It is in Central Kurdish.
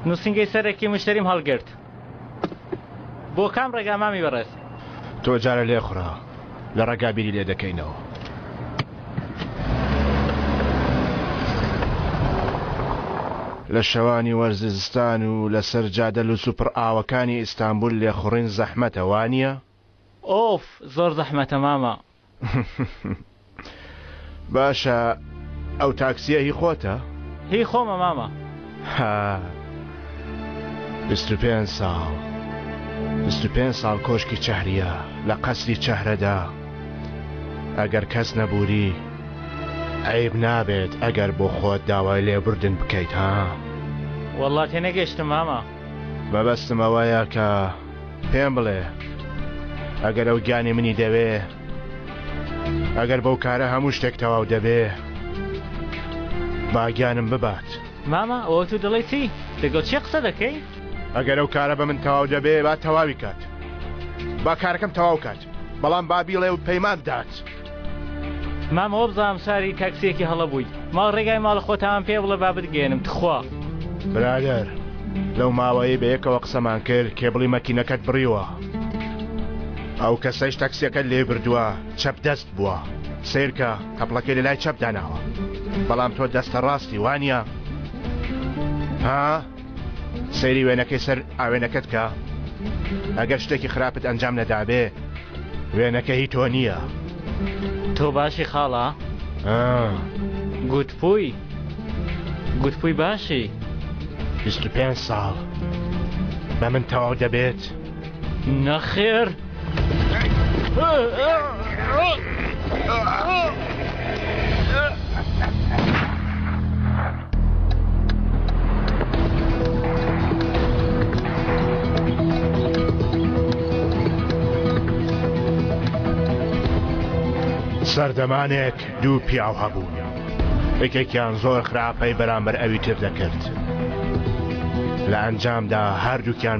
نووسینگەی سەرەکی مشتەریم هەڵگرت. بۆ کام ڕێگا مامی بەڕێز؟ تۆ جارە لێخوڕە لە ڕێگا بیری لێ دەکەینەوە. لە شەوانی وەرزی زستان و لەسەر جادە لوس و پڕ ئاوەکانی ئیستانبول لێخوڕین زەحمەتە وانیە؟ ئۆف زۆر زەحمەتە مامە. باشە ئەو تاکسیە هی خۆتە؟ هی خۆمە مامە. ها 25 ساڵ 25 ساڵ کۆشکی چەهریە لە قەسری چەهرەدا ئەگەر کەس نەبووری عیب نابێت ئەگەر بۆ خۆت داوای لێبوردن بکەیت ها؟ وەڵا تێنەگەشتم مامە. مەبەستم ئەوەیە کە پێم بڵێ ئەگەر ئەو گیانی منی دەوێ ئەگەر بەو کارە هەموو شتێک تەواو دەبێ با گیانم ببات. مامە ئەوە تۆ دەڵێی چی؟ لەگەڵ کێ قسە دەکەی؟ ئەگەر ئەو کارە بە من تەواو دەبێ با تەواوی کات. با کارەکەم تەواو کات. بەڵام با بیڵێ و پەیمان بدات. مامە وەبزانم سواری تاکسیەکی هەڵە بووی. ماڵ ڕێگای ماڵە خۆتان پێ بڵێ با بتگەیەنم تخوا. برادەر لەو ماوەیەی بەیەکەوە قسەمان کرد کێبڵی مەکینەکەت بڕیوە. ئەو کەسەیش تەکسیەکەت لێ بردووە چەپ دەست بووە. سەیرکە تەپڵەکەی لەلای چەپ داناوە. بەڵام تۆ دەستە ڕاستی وانیە؟ ها؟ سەیری وێنەکەی سەر ئاوێنەکەت کە. ئەگەر شتێکی خراپت ئەنجام نەدابێ وێنەکە هی تۆ نییە. تۆ باشی خاڵە؟ گوتپووی گوتپووی باشی؟ 25 ساڵ بە من تەواو دەبێت؟ نەخێر. سەردەمانێک دوو پیاو هەبوون یەکێکیان زۆر خراپەی بەرامبەر ئەوی تر دەکرد لە ئەنجامدا هەردووکیان.